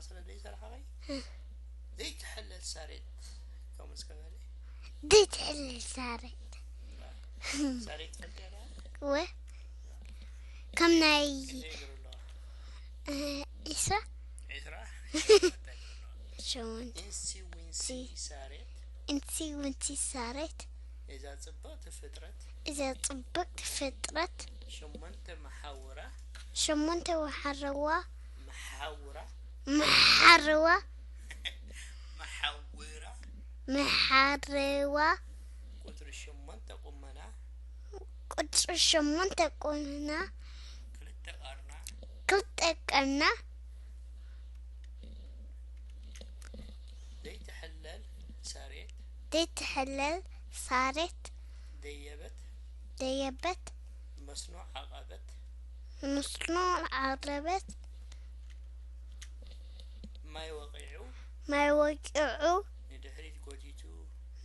ስለ ዘይሰራሕኸይ ዘይትሕለል ሳሬት ከምኡ እስከ በሊ። ዘይትሕለል ሳሬት ሳሬት ትፈልጥያ ዶ? ወ ከም ናይ ክንደይ እግሪ ኣለዋ? እ፣ ኢሳ ዒስራ ሸውንቲ ኢንሲ ዊንሲ ሳሬት ኢንሲ ዊንሲ ሳሬት እዛ ጽብቕቲ ፍጥረት እዛ ጽብቕቲ ፍጥረት ሸሞንተ መሓውራ ሸሞንተ ወሓረዋ መሓውራ መሓረዋ መሓውራ መሓረዋ ቁጽሪ ሸሞንተ ቁመና ቁጽሪ ሸሞንተ ቁመና ክልተ ቀርና ክልተ ቀርና ዘይትሕለል ሳሬት ዘይትሕለል ሳሬት ደየበት ደየበት መስኖ ዓቐበት ምስኖ ዓረበት ማይ ወቒዑ ማይ ወቂዑ ንድሕሪት ጎቲቱ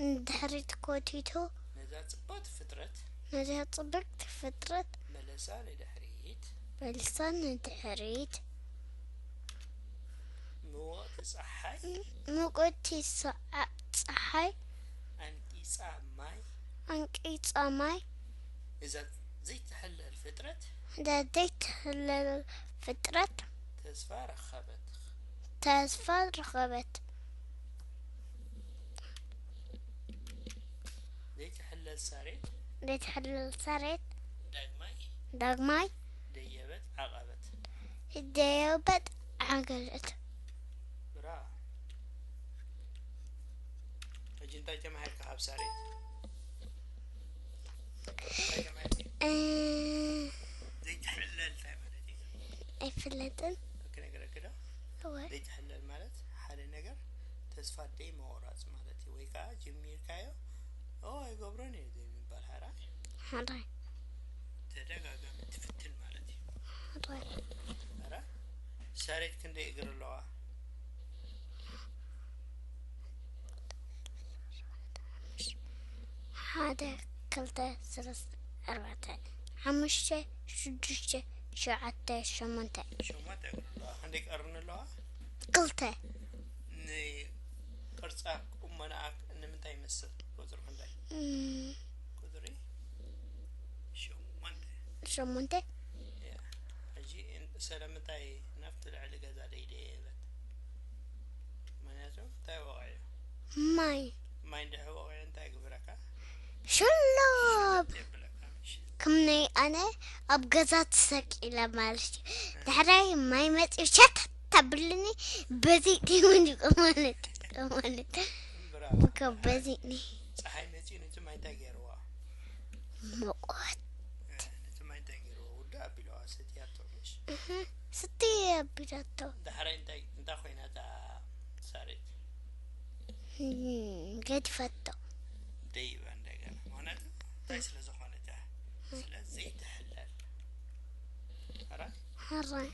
ንድሕሪት ኮቲቱ ነዛ ጽብቕቲ ፍጥረት ነዛ ጽብቕቲ ፍጥረት መለሳ ንድሕሪት መልሳ ንድሕሪት ምወቕቲ ጸሓይ ሙቁቲ ሰዓ- ጸሓይ ኣንቂጻ ማይ ኣንቂጻ ማይ እዛ ዘይትሕለል ፍጥረት ደደይ ትሕለል ፍጥረት ተስፋ ረኸበት ተስፋ ረኸበት ዘይትሕለል ሳሬት ዘይትሕለል ሳሬት ዳግማይ ዳግማይ ደየበት ዓቐበት ደየበት ዓገለት ብራ ሕጂ እንታይ ተማሂርካ ካብ ሳሬት እንታይ ተማሂርካ እ፣ ዘይትሕለል እንታይ ማለት እዩ ኣይፍለጥን ክነግረኪ ዶ እወ ዘይትሕለል ማለት ሓደ ነገር ተስፋ ደይ መቆራፅ ማለት እዩ ወይ ከዓ ጀሚርካዮ ኦ ኣይገብሮን እዩ ዘይምባል ሓራይ ሓራይ ተደጋጋሚ ትፍትን ማለት እዩ ሓራይ ኧረ ሳሬት ክንደይ እግሪ ኣለዋ ሓደ ክልተ ሰለስተ ኣርባዕተ ሓሙሽተ ሽዱሽተ ሸውዓተ ሸሞንተ ሸሞንተ እግሪ ኣለዋ ክንደይ ቀርኒ ኣለዋ ክልተ ንቅርፃ ቁመናኣ ንምንታይ ይመስል ቁፅሪ ክንደይ እም፣ ቁፅሪ ሸሞንተ ሸሞንተ እያ ሕጂ እን- ስለምንታይ ናብቲ ልዕሊ ገዛ ደይደየበት ምክንያቱ እንታይ ወቂዑ ማይ ማይ እንድሕር ወቂዑ እንታይ ግብረካ ሸሎብ የብለካ ምሽ ከም ናይ ኣነ ኣብ ገዛ ተሰቂለ ማለት እዩ። ዳሕራይ ማይ መፂኡ ሸት ተብልኒ በዚ ወዲቁ ማለት ማለት ብራ ብከ በዚኒ ፀሓይ መፂኡ ነቲ ማይ እንታይ ገይርዋ ሙቆት ነቲ ማይ እንታይ ገይርዋ ውዳ ኣቢለዋ ሰትያቶ ምሽ ስቲ ኣቢላቶ ዳሕራይ እንታይ እንታይ ኮይና እታ ሳሬት ገዲፈቶ ደይባ እንደገና ምክንያቱ እንታይ ስለ ዝኾነ እታ ስለ ዘይትሕለል ራ ሓራይ